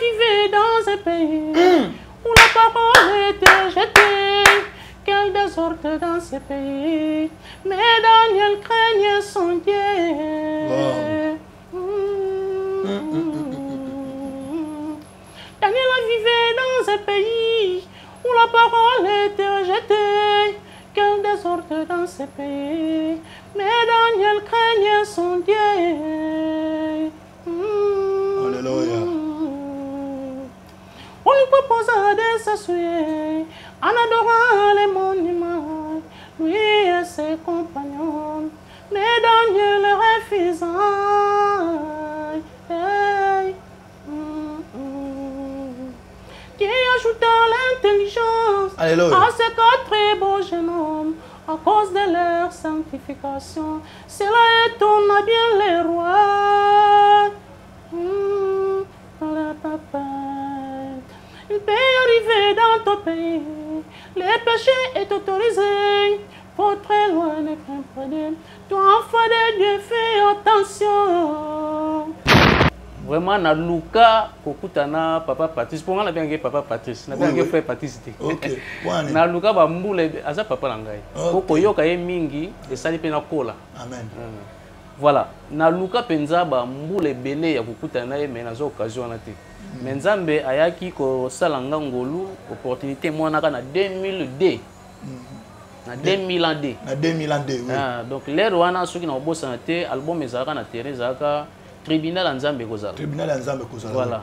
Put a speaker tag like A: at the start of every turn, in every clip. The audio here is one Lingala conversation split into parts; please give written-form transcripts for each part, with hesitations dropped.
A: vivait dans un pays où la parole était jetée. Quel désordre dans ce pays. Mais Daniel craignait son Dieu.
B: Wow.
A: Daniel vivait dans un pays où la parole était rejetée. Quel désordre dans ce pays. Mais Daniel craignait son Dieu.
B: Alléluia.
A: On lui proposa de s'asseoir en adorant les monuments, lui et ses compagnons. Mais Daniel refusa. Hey. Qui ajouta l'intelligence
B: Alléluia.
A: à ces quatre beaux jeunes hommes à cause de leur sanctification. Cela étonna bien les rois. La papa. Il peut arriver dans ton pays, le péché est autorisé. Faut très loin, ne crains pas Dieu. Toi, enfant de Dieu, fais attention. Vraiment, naluka kokutana papa Patrice. Mpo nga nabengaki papa Patrice, nabengaki frère Patrice te.
B: Wana.
A: Naluka bambula aza papa na ngai. Po koyoka ye mingi esali mpe nakola.
B: Amen.
A: Voilà, naluka mpenza bambula ebele ya kokutana na ye, mais nazwa occasion wana te. Mais Nzambe ayaki kosala nga ngolu, opportunité mwanaka na 2002. Na 2002.
B: Na 2002, oui.
A: Ah, donc l'heure wana soki na kobosana te, album ezalaka na terrain, ezalaka tribunal ya Nzambe ekozala.
B: Tribunal ya Nzambe ekozala.
A: Voilà.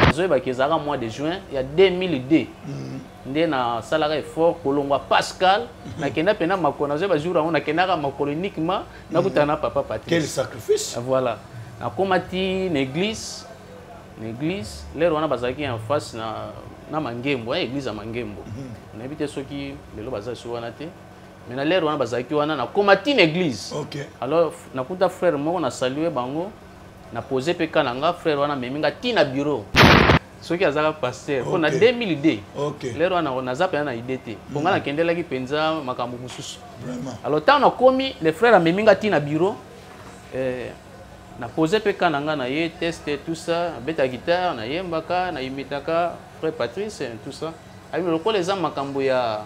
A: Nazoyebaki ezalaka mois de juin ya 2002. Nde nasalaka effort kolongwa Pascal, nakenda mpe na makolo, nazoyeba jour yango nakendaka makolo uniquement, nakutana na papa Patrice.
B: Quel sacrifice!
A: Ah, voilà. Nakomati na église, na église, l'heure wana bazalaki en face na Mangembo, hein, église ya Mangembo. Nayebi te soki lelo baza so wana te. Mais na l'heure wana bazalaki wana, nakomati na église. Alors nakuta frère moko, na saluer bango, na poser pe ka na nga, frère wana amemi nga ti na bureau. Soki azalaka pasteur, mpo na 2002. L'heure wana naza mpenza na idée te. Mpo nga nakendelaki mpenza makambo mosusu. Alors ntango nakomi, le frère amemi nga ti na bureau, na poser pe ka na nga na ye, test tout ça, nabeta guitare, nayembaka, nayimitaka frère Patrice, tout ça. Abi lokola eza makambo ya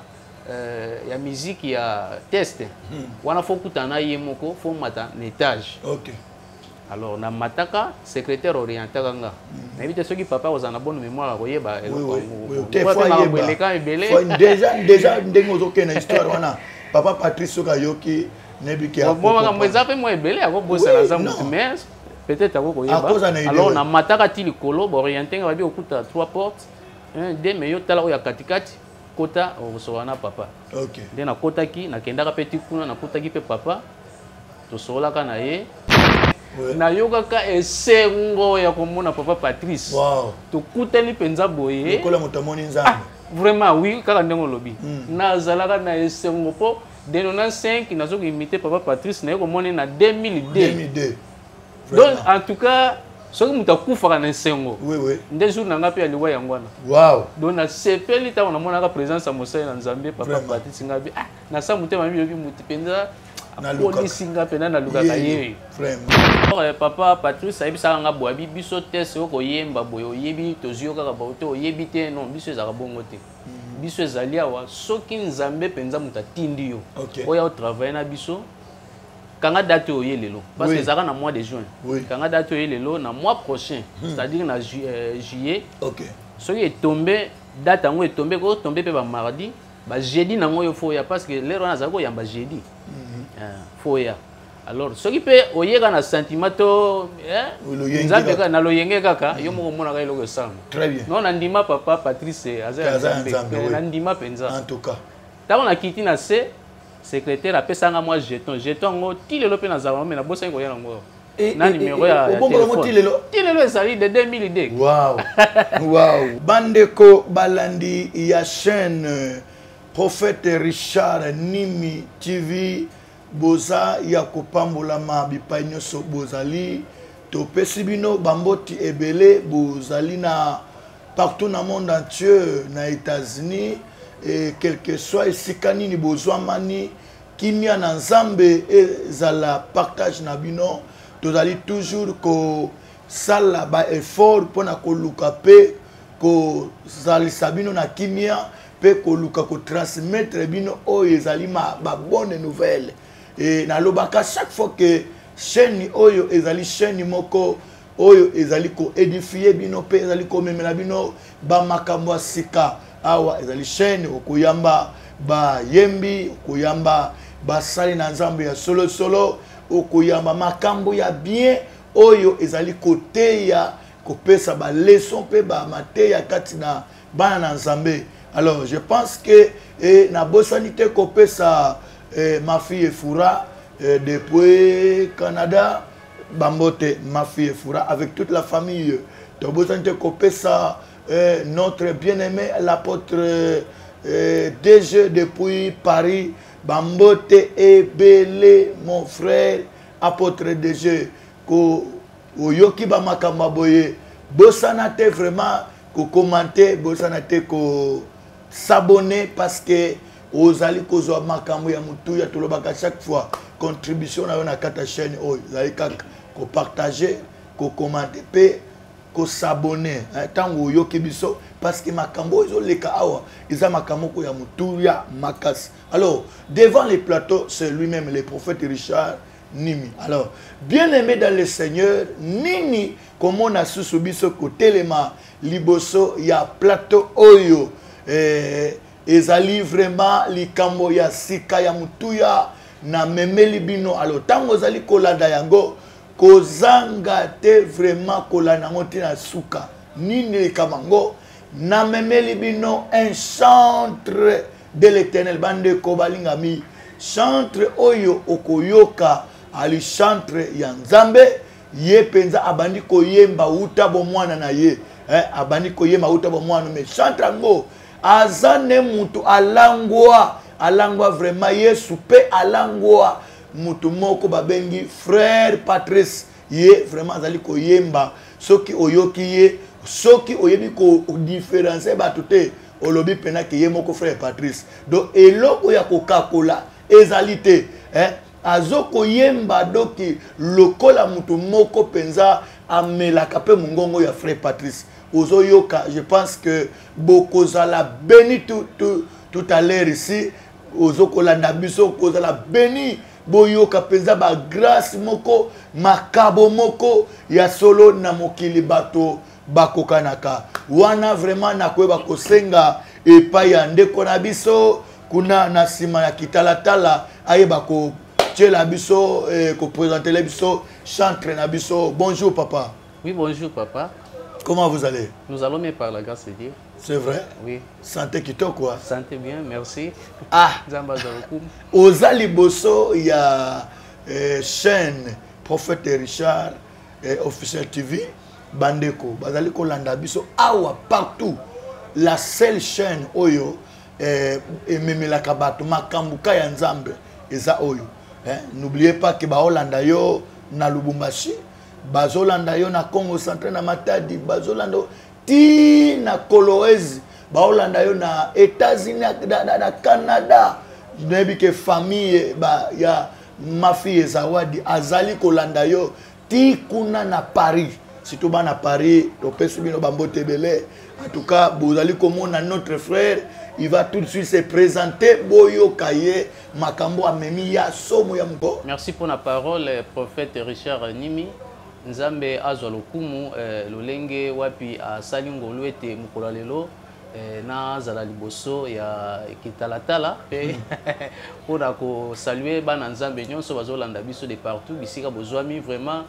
A: musique ya test, wana faut kutana na ye moko, faut mata na étage. Alors na mataka secrétaire orientaka nga. Nayebi te soki papa kozala na bonne mémoire akoyeba eloko yango.
B: Te,
A: Po
B: faut
A: ate makambo
B: ayeba.
A: eleka ebele.
B: Faut déjà ndenge ozokende na histoire wana, papa Patrice soki ayoki, nayebi ke
A: Bon,
B: akoko
A: makambo
B: pa.
A: eza mpe mwa ebele, akobosana
B: Oui,
A: aza
B: non.
A: motu, mais peut-être akokoyeba.
B: Akoza na idée,
A: Alors,
B: ouais.
A: na mataka ti likolo, ba orienté nga, babi okuta 3 portes, 1, 2, mais yo tala oyo ya katikati, kota okosola na papa. Nde nakotaki, nakendaka mpe ti kuna, nakotaki mpe papa, tosololaka na ye. Nayokaka esengo ya komona papa Patrice. Tokutani mpenza boye.
B: Lokola moto amoni Nzambe.
A: Ah, vraiment oui, kaka ndenge olobi. Nazalaka na esengo mpo de 95 nazoki imiter papa Patrice, naye komona na 2002.
B: 2002.
A: Donc,
B: Vraiment.
A: en tout cas, soki moto akufaka na esengo, nde jour na nga mpe ya liwa yango wana. Donc nasepeli ntango namonaka présence ya mosali na Nzambe papa Patrice, nga bi, ah, nasa motema mi yoki moto mpenza
B: Nalukaka.
A: akolisi nga mpenza, nalukaka
B: Ye,
A: ye.
B: Vraiment.
A: Or, papa Patrice ayebisaka nga boye, abi biso te soki okoyemba boye, oyebi tozwi yo kaka boye te, oyebi te, non, biso ezalaka bongo te. Biso ezali awa, soki Nzambe mpenza moto atindi yo, oya otravaille na biso, kanga date oyo ye lelo. Parce que ezalaka na mois de juin. Kanga date oyo ye lelo na mois prochain, c'est-à-dire na juillet. Soki etombe, date yango etombe, ko tombe pe ba mardi, ba jeudi nango yo faut ya, parce que l'heure wana azalaka koyamba jeudi. Faut ya. Alors soki pe oyeka na sentiment to,
B: Loyenge
A: Nzambe
B: kaka.
A: kaka, na loyenge kaka, yo moko omonaka eloko esalama.
B: Très bien.
A: Non, na ndima papa Patrice aza ya
B: Aza ya
A: Nzambe.
B: Nzambe, oui.
A: Na ndima mpenza.
B: En tout cas.
A: Ntango nakiti na se, secrétaire apesanga mwa jeton. Jeton yango ti lelo mpe nazala, mais nabosaki koya nango. Na numéro ya
B: Obongo yango
A: téléphone.
B: ti lelo?
A: Ti lelo ezali de 2002.
B: Wow. Wow. Bandeko balandi ya chaîne Prophète Richard Nimi TV, boza ya kopambolama bipai nyonso bozali. Topesi bino bamboti ebele, bozali na partout na monde entier, na États-Unis, et quel que soit esika nini bozwamani, kimia na Nzambe ezala partage na bino. Tozali toujours ko kosala baeffort mpo na koluka mpe kozalisa bino na kimia mpe koluka kotransmettre bino oyo ezali babonne nouvelle. E nalobaka chaque fois que chaîne oyo ezali chaîne moko oyo ezali koedifie bino mpe ezali komemela bino bamakambo ya sika. Awa ezali chaîne okoyamba bayembi, okoyamba basali na Nzambe ya solosolo, okoyamba makambo ya bien oyo ezali koteya, kopesa baleson mpe bamateya kati na bana na Nzambe. Alors je pense que nabosani te kopesa ma fille Fura depuis Canada, bambote ma fille Fura avec toute la famille. Tobosani te kopesa notre bien-aimé l'apôtre DG depuis Paris, bambote ebele mon frère apôtre DG, ko oyoki ba makambo boye, bosana te vraiment ko commenter, bosana te ko s'abonner, parce que ozali kozwa makambo ya mutuya. Tolobaka chaque fois contribution na yo na kati ya chaîne oyo ezali kaka ko partager, ko commenter pe ko s'abonner, ntango oyoki biso, parce que makambo oyo ezoleka awa eza makambo moko ya mutuya makasi. Alors devant les plateaux, c'est lui-même le prophète Richard Nimi. Alors bien-aimé dans le Seigneur, nini komona susu biso kotelema liboso ya plateau oyo, ezali vraiment likambo ya sika ya mutuya na memeli bino. Alors tango ozali kolanda yango, kozanga te vraiment kolanda yango te na suka. Nini likambo yango? Na memeli bino un chantre de l'Éternel, bandeko balingami, chantre oyo okoyoka ali chantre ya Nzambe. Ye penza abandi koyemba uta bomwana na ye, abandi koyemba uta bomwana, mais chantre yango aza ne mutu alangwa, alangwa vraiment Yesu pe alangwa mutu moko babengi frère Patrice. Ye vraiment azali koyemba, soki oyoki ye, soki oyebi ko différencier bato te, olobi pena ke ye moko frère Patrice. Donc eloko ya kokakola ezali te, azo koyemba doki lokola mutu moko penza amelaka pe mongongo ya frère Patrice. Ozoyoka, je pense que bokozala béni tout à l'heure ici, ozokolanda biso kozala béni, boyoka penza ba grâce moko, makabo moko ya solo na mokili bato bakokanaka. Wana vraiment nakoyeba kosenga epai ya ndeko na biso kuna na nsima ya kitalatala ayeba kotiela biso, koprésentele biso chantre na biso. Bonjour papa.
A: Oui, bonjour papa.
B: Comment vous allez?
A: Nous allons bien par la grâce de Dieu.
B: C'est vrai?
A: Oui.
B: Santé kitoko, quoi.
A: Santé bien, merci.
B: Ah.
A: Nzamba Zalukum.
B: Oza liboso ya chaîne Prophète Richard Officiel TV, bandeko bazali kolanda biso awa partout. La seule chaîne oyo ememelaka bato makambo ka ya Nzambe eza oyo. N'oubliez pas que baolanda yo na Lubumbashi, bazolanda yo na Congo central na Matadi, bazolanda yo ti na Kolwezi, baolanda yo na États-Unis, na Canada. Nayebi ke famille ba, ya ma fille Zawadi azali kolanda yo ti kuna na Paris. Surtout bana Paris, topesi bino bambote ebele. En tout cas, bozali komona notre frère, il va tout de suite se présenter. Boyoka ye makambo amemi ya somo ya moko.
A: Merci pour la parole, prophète Richard Nimi. Nzambe azwa lokumu, lolenge wapi asali ngolu ete mokolo ya lelo, nazala liboso ya kitalatala pe mpona kosalue bana Nzambe nyonso bazolanda biso de partout bisika bozwami. Vraiment,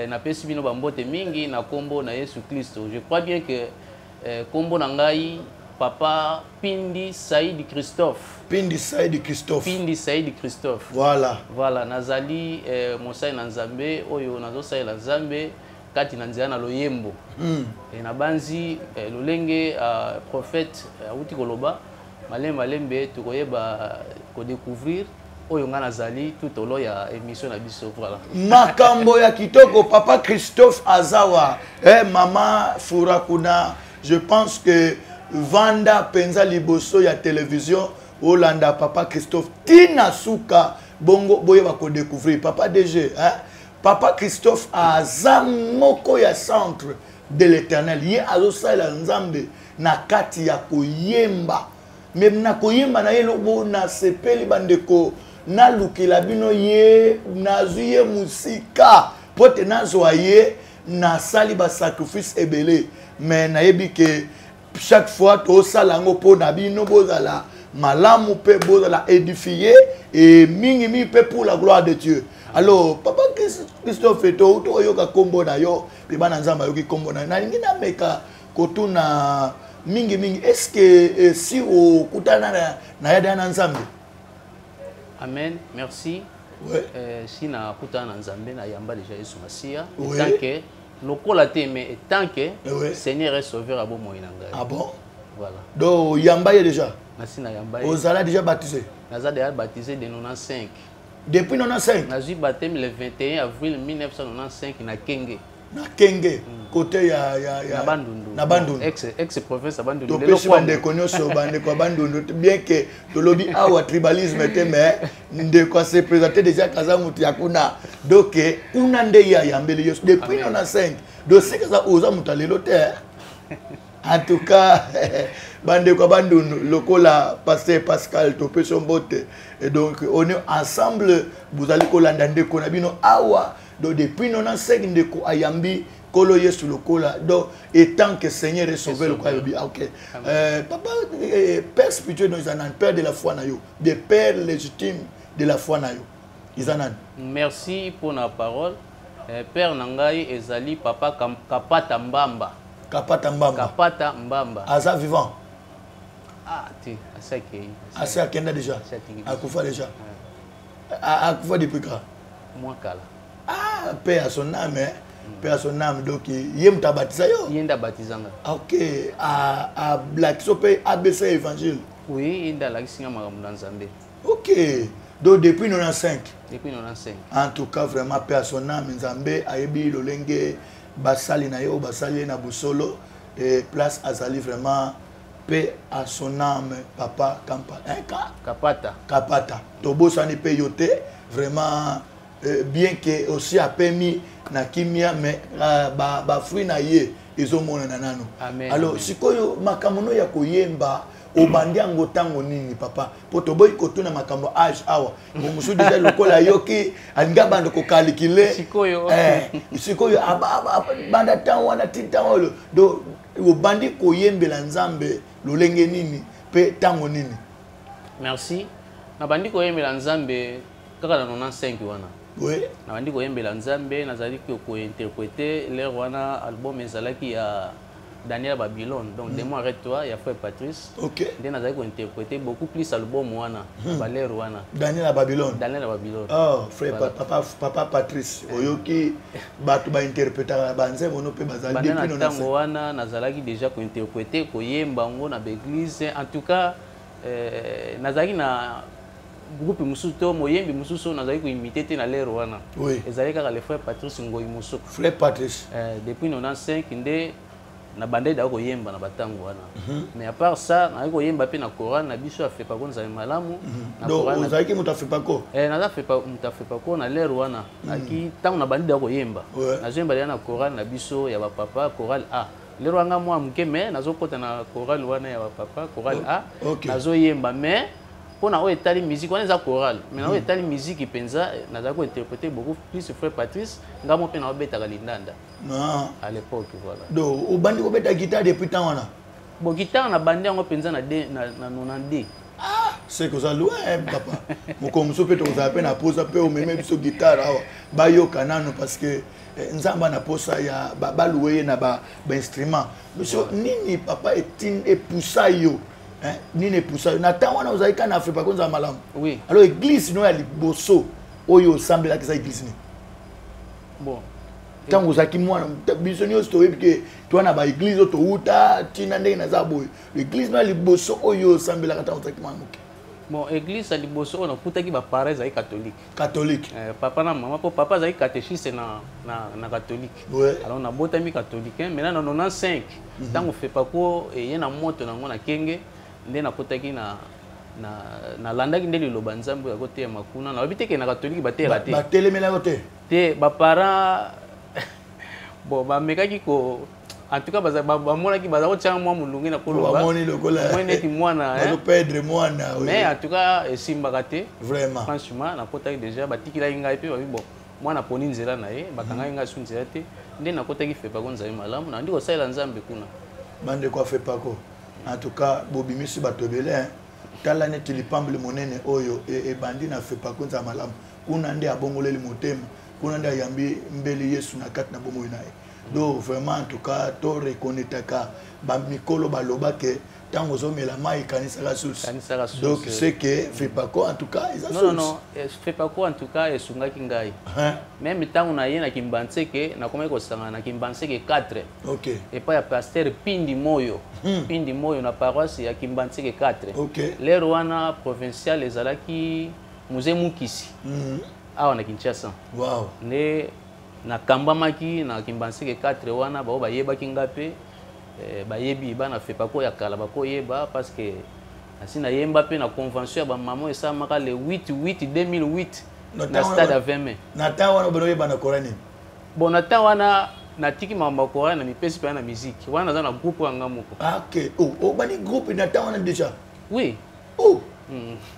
A: napesi bino bambote mingi na kombo na Yesu Kristo. Je crois bien que kombo na ngai papa Pindi Saïd Christophe.
B: Pindi Saïd Christophe.
A: Pindi Saïd Christophe.
B: Voilà.
A: Voilà, nazali mosali na Nzambe oyo nazosalela Nzambe kati na nzela na loyembo. E na banzi lolenge prophète awuti koloba malembe malembe tokoyeba kodécouvrir oyo nga nazali tout au long ya émission na biso. Voilà.
B: Makambo ya kitoko papa Christophe Azawa, mama Fura kuna, je pense que Vanda penza liboso ya télévision olanda papa Christophe tina suka bongo boyeba ko découvrir papa DG, hein? Papa Christophe aza moko ya centre de l'Éternel. Ye azosalela Nzambe na kati ya koyemba. Mais na koyemba na ye lobo nasepeli bandeko, nalukela bino ye, nazwi ye mosika mpo te nazwa ye, nasali basacrifice ebele, mais nayebi ke chaque fois tosala yango mpo na bino bozala malamu mpe bozala édifié et mingi mingi mpe pour la gloire de Dieu. Alors papa Christophe, touti koyoka nkombo na yo mpe bana Nzambe ayoki nkombo na yo, nalingi nameka kotuna mingi mingi, est ce que si okutana na yada na Nzambe?
A: Amen, merci.
B: Ouais.
A: Si nakutana na Nzambe, nayamba déjà Yesu Masiya,
B: Ouais.
A: en tant que lokola te, mais tant que
B: Ouais.
A: Seigneur est sauveur à bomoi na ngai.
B: Ah bon?
A: Voilà.
B: Donc yamba ye déjà?
A: Nasi na yamba ye.
B: Ozala déjà baptisé?
A: Naza déjà baptisé de 95.
B: Depuis 95?
A: Nazwi baptême le 21 avril 1995 na Kenge.
B: Na Kenge, côté ya
A: Na Bandundu.
B: Na Bandundu.
A: Ex province ya Bandundu.
B: Topesi
A: Lelo kwa
B: bandeko nyonso, bandeko ya Bandundu, bien que tolobi awa tribalisme te, mais ndeko se présenter déjà kaza mutu ya kuna. Donc kuna nde ya yambeli Yesu depuis
A: Amen.
B: 95. Donc c'est kaza oza mutu lelo te. En tout cas, bandeko ya Bandundu lokola pasteur Pascal topesi mbote. Et donc on est ensemble, bozali kolanda ndeko na bino awa. Donc depuis 95 ndeko ayambi kolo Yesu lokola, donc étant que Seigneur est sauvé lokola yobi. Ah, ok. Papa, père spirituel nous en père de la foi na yo, des pères légitimes de la foi na yo. Ils en ont.
A: Merci pour la parole. Père nangai ezali papa Kapata Mbamba.
B: Kapata Mbamba.
A: Kapata Mbamba.
B: Aza vivant.
A: Ah, ti, asaki.
B: Asa kenda déjà.
A: Asaki.
B: Akufa déjà.
A: Ouais.
B: Akufa depuis quand?
A: Moi kala.
B: Ah, paix à son âme, hein. Paix à son âme. Donc, il y a baptisé yo.
A: Il y a baptisé nga.
B: Ok, à Black Sope ABC évangile.
A: Oui, il y a la singa makambo na Nzambe.
B: Ok. Donc depuis 95.
A: Depuis 95.
B: En tout cas, vraiment paix à son âme, Nzambe ayebi lolenge basali na yo, basali na busolo et place azali vraiment paix à son âme, papa Kampa. Hein, ka?
A: Kapata.
B: Kapata. Tobosani pe yote vraiment. Bien que aussi apemi na kimia, mais ba fruit na ye ezomonana nano.
A: Amen,
B: Alors,
A: amen.
B: sikoyo makambo no ya koyemba obandi yango ntango nini papa? Po toboyi kotuna makambo âge awa. Bo mosusu déjà lokola yoki alinga banda kokalikile.
A: Sikoyo.
B: Sikoyo, banda ntango wana ti ntango oyo. Donc obandi koyembela Nzambe lolenge nini pe ntango nini?
A: Merci. Nabandi koyembela Nzambe kaka na 95 wana.
B: Oui.
A: Nabandi koyembela Nzambe, nazali kointerpréter l'heure wana album ezalaki ya Daniel Babylone, donc Démon arrête-toi, ya frère Patrice.
B: Ok.
A: Nde nazali kointerpréter beaucoup plus album wana, ba l'heure wana.
B: Daniel Babylone.
A: Daniel Babylone.
B: Oh, frère
A: Voilà.
B: papa Patrice, oyoki bato ba interpréter ba nzembo no pe bazali
A: Banda na
B: depuis
A: ntango
B: 95.
A: wana nazalaki déjà kointerpréter, koyemba ngo na ba église. En tout cas, nazalaki na groupe mosusu to moyembi mosusu nazalaki koimite te na l'heure wana.
B: Oui.
A: Ezalaki kaka le frère Patrice Ngoyi Mosoko.
B: Frère Patrice.
A: Depuis 95 nde na bandai da koyemba na batango wana. Mais à part ça, nazalaki koyemba pe na chorale na biso ya Fepako Nzambe malamu. Na
B: Donc,
A: chorale na
B: ozalaki moto ya Fepako?
A: Naza moto ya Fepako na l'heure wana. Naki ntango na bandi da koyemba.
B: Ouais.
A: Nazoyemba deja na chorale na biso ya bapapa, chorale A. Lero wana mwa moke, mais nazokota na chorale wana ya bapapa, chorale A.
B: Ok.
A: Nazoyemba, mais mpona oyo etali musique wana eza chorale, mais na oyo etali musique mpenza nazalaki kointerpréter beaucoup plus frère Patrice, nga mo mpe naobetaka lindanda.
B: Ah.
A: À l'époque, voilà.
B: Donc obandi kobeta guitare depuis temps wana?
A: Bon, guitare na bandi yango mpenza na de, na, na 92.
B: Ah, c'est que oza loin, hein, papa. Mokolo mosusu mpe tokozala mpe na posa mpe omeme biso guitare awa bayoka nano, parce que Nzambe na posa ya balouer ye na ba instrument. Biso nini papa epusa yo? Hein? Nini epusa yo? Na ntango wana ozalaki kaka na Afrika konza malamu.
A: Oui.
B: Alors église no ya liboso oyo osambelaki eza église nini?
A: Bon.
B: Ntango ozalaki mwana, biso nyonso toyebi ke toa na ba église oyo towuta ntina ndenge naza boye. Église no ya liboso oyo osambelaka ntango ozalaki mwana moke?
A: Bon, église ya liboso oyo nakutaki ba parents ezalaki catholique.
B: Catholique.
A: Papa na mama, po papa azalaki catéchiste na catholique.
B: Ouais.
A: Alors nabotami catholique, hein. Maintenant na 95, ntango Fepako eye na moto nango na Kenge, nde nakotaki na nalandaki nde liloba Nzambe ya koteyama kuna. Nalobi te ke na catholique bateyaka te.
B: Batelemelaka te.
A: Te, baparent, bon, bamekaki ko, en tout cas bamonaki baza kotyanga mwa molunge na koloba.
B: Bamoni lokola
A: Moi neti mwana, hein.
B: Bazoperdre mwana, oui.
A: Mais en tout cas esimbaka te.
B: Vraiment.
A: Franchement, nakotaki déjà, batikilaki ngai mpe babi, bon, mwana aponi nzela na ye, bakangaki ngai su nzela te. Nde nakotaki FEPACO Nzambe Malamu, nandi kosalela Nzambe kuna.
B: Bandeko ya FEPACO, en tout cas bobimisi bato ebele, hein. Tala neti lipamboli monene oyo ebandi na FEPACO Nzambe Malamu. Kuna nde abongoleli motema, kuna nde ayambi mbeli Yesu na kati na bomoi na ye. Donc vraiment, en tout cas, to reconnaîtraka bamikolo baloba ke ntango ozomela mai, kanisaka source.
A: Kanisaka source.
B: Donc c'est que FEPACO, en tout cas, eza
A: Non, non.
B: source.
A: Non, FEPACO, en tout cas, esungaki ngai.
B: Hein?
A: Même ntango na ye na Kimbanseke, nakomaki kosangana na Kimbanseke 4 epai ya pasteur Pindi Moyo. Pindi Moyo na paroisse ya Kimbanseke 4. L'heure wana provincial ezalaki Musée Mukisi awa na Kinshasa. Nde nakambamaki na Kimbanseke 4 wana. Bao bayebaki nga mpe bayebi bana FEPACO ya kala bakoyeba, parce que nasi nayemba mpe na convention ya bamama esalamaka le 8 8 2008
B: Na
A: na
B: ntango
A: stade
B: wana-
A: ya 20 mai.
B: Na ntango wana obana oyeba na kora nini?
A: Bon, na ntango wana natiki makambo ya kora, na mipesi mpenza na musique. Wana naza na groupe yanga moko.
B: Ah, ok. Oh, obani groupe na ntango wana déjà?
A: Oui.
B: Oh,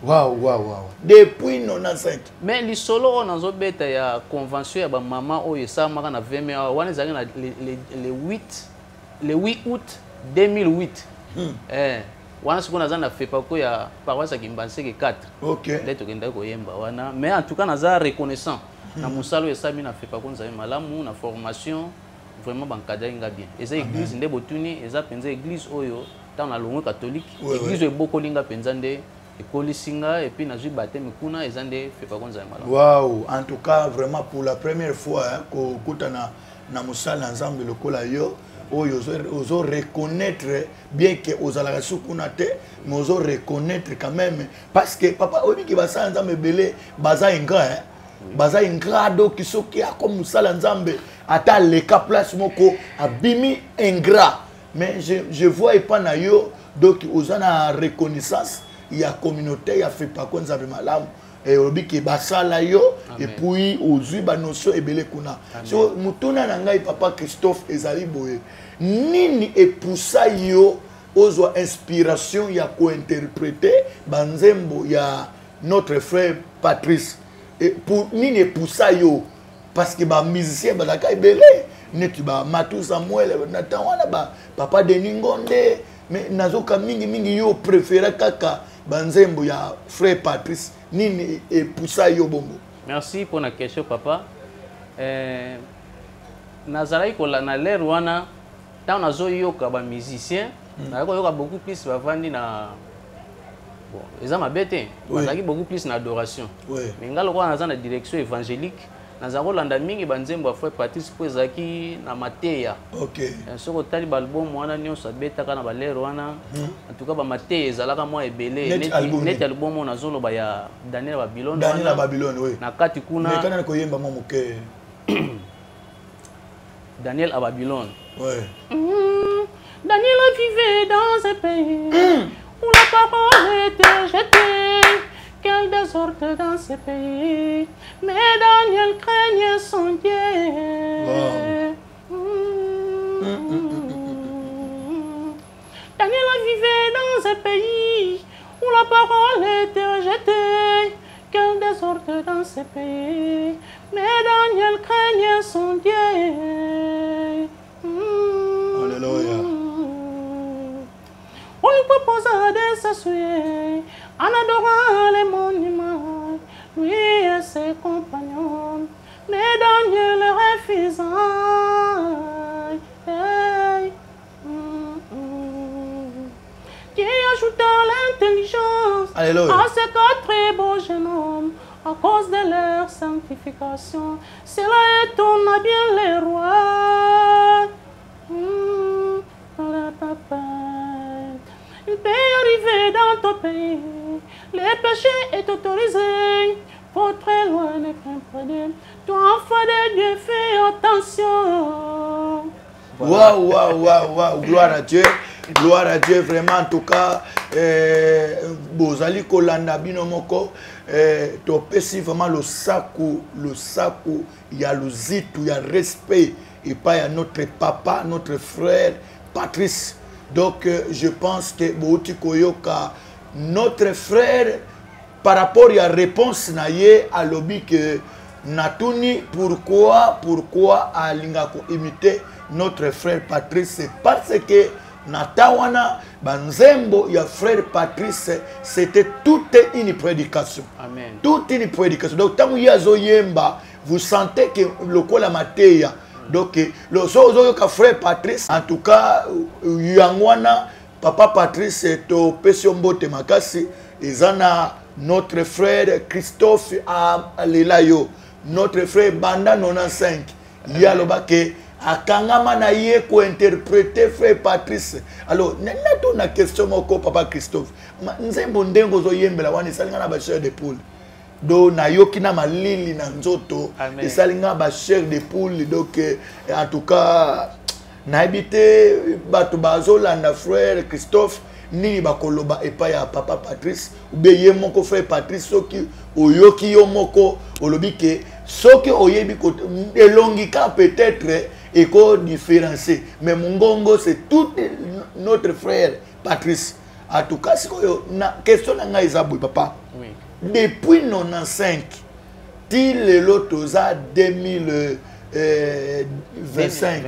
B: wow, depuis 95?
A: Mais lisolo oyo nazobeta ya convention ya bamama oyo esalamaka na 20 mai awa wana, ezalaki na le 8, le 8 août 2008. Wana sikoyo naza na FEPACO ya paroisse ya Kimbanseke 4. Nde tokendaki koyemba wana. Mais en tout cas naza reconnaissant na mosala oyo esalami na FEPACO Nzambe Malamu, na formation. Vraiment bankadraki nga bien. Eza église nde botuni, eza mpenza église oyo ntango nalongwe catholique, église oyo ebokoli nga mpenza, nde ekolisi nga, et puis nazwi baptême kuna, eza nde FEPACO Nzambe Malamu.
B: Wow, en tout cas vraiment, pour la première fois, hein, kokutana na mosala ya Nzambe lokola yo oyo ozo reconnaître, bien que ozalaka su kuna te, mais ozo reconnaître quand même, parce que papa, oyebiki basala ya Nzambe ebele baza ingrat, hein? Baza ingrat. Donc soki akomi mosala ya Nzambe, ata aleka place moko, abimi ingrat. Mais je vois epa na yo, donc oza na reconnaissance ya communauté ya FEPACO Nzambe Malamu. Olobi ke basala yo.
A: Amen.
B: Et puis ozwi banotion ebele kuna. So motuna na ngai, papa Christophe, ezali boye: nini epusa yo ozwa inspiration ya kointerpréter banzembo ya notre frère Patrice? Et pour nini epusa yo? Parce que bamusicien bazalaka ebele, neti bamatu Samuel na ntango wana, ba papa Denis Ngonde, mais nazoka mingimingi yo préféra kaka banzembo ya frère Patrice. Nini epusa yo bongo?
A: Merci pour la question, papa. Nazalaki kolanda na l'heure wana, ntango nazoyoka bamusicien, nazalaki koyoka beaucoup plus bavandi na, bon, eza mabe te, bazalaki beaucoup plus na adoration. Mais nga lokola naza na direction évangélique, naza kolanda mingi banzembo ya frère Patrice mpo ezalaki na mateya. Soki otali baalbum wana nyonso abetaka na balere wana, en tout cas bamateya ezalaka mwa ebele.
B: Neti album
A: Neti
B: nini?
A: Album oyo nazoloba ya Daniel Babylone.
B: Daniel na
A: wana,
B: Babylone, oui.
A: Na kati kuna.
B: Mekana na koyemba mwa moke.
A: Daniel à Babylone.
B: Oui.
A: Daniel vivait dans un pays où la parole était jetée. Quel désordre dans ce pays. Mais Daniel craignait son Dieu. Daniel vivait dans un pays où la parole était rejetée. Quel désordre dans ce pays. Mais Daniel craignait son Dieu.
B: Alléluia.
A: On lui proposa de s'asseoir en adorant les monuments, lui et ses compagnons. Mais Daniel refusa. Hey. Dieu ajouta l'intelligence
B: Alléluia.
A: à ces quatre très beaux jeunes hommes à cause de leur sanctification. Cela étonna bien les rois. La papa. Il peut arriver dans ton pays, le péché est autorisé. Faut très loin, ne crains pas Dieu. Toi, enfant de Dieu, fais attention.
B: Waouh, waouh, waouh, waouh, gloire à Dieu. Gloire à Dieu, vraiment, en tout cas, bozali kolanda bino moko, topesi vraiment losako, losako ya luzitu, ya respect epai ya notre papa, notre frère Patrice. Donc je pense que bouti koyoka notre frère par rapport ya réponse na ye, alobi que natuni pourquoi alinga ko imiter notre frère Patrice, c'est parce que na tawana banzembo ya frère Patrice, c'était toute une prédication.
A: Amen.
B: Toute une prédication. Donc tango ye azoyemba, vous sentez que lokola mateya. Donc le sozo ka frère Patrice, en tout cas yangwana papa Patrice to pesio mbote makasi, ezana notre frère Christophe alela yo, notre frère Banda 95 yaloba ke akangama na ye ko interpréter frère Patrice. Alors nato na question moko papa Christophe, nzembo ndengo zo yembela wana esalinga na ba chair de poule. Do nayoki na malili na nzoto, esalinga ba chair de poule. Donc en tout cas nayebi te bato bazolanda frère Christophe nini bakoloba epai ya papa Patrice ou bien ye moko frère Patrice. Soki oyoki yo moko olobi ke soki oyebi elongi ka peut-être eko différencier, mais mongongo c'est tout notre frère Patrice. En tout cas sikoyo na question na ngai eza boye papa.
A: Oui.
B: Depuis 95 ti lelo toza 2025.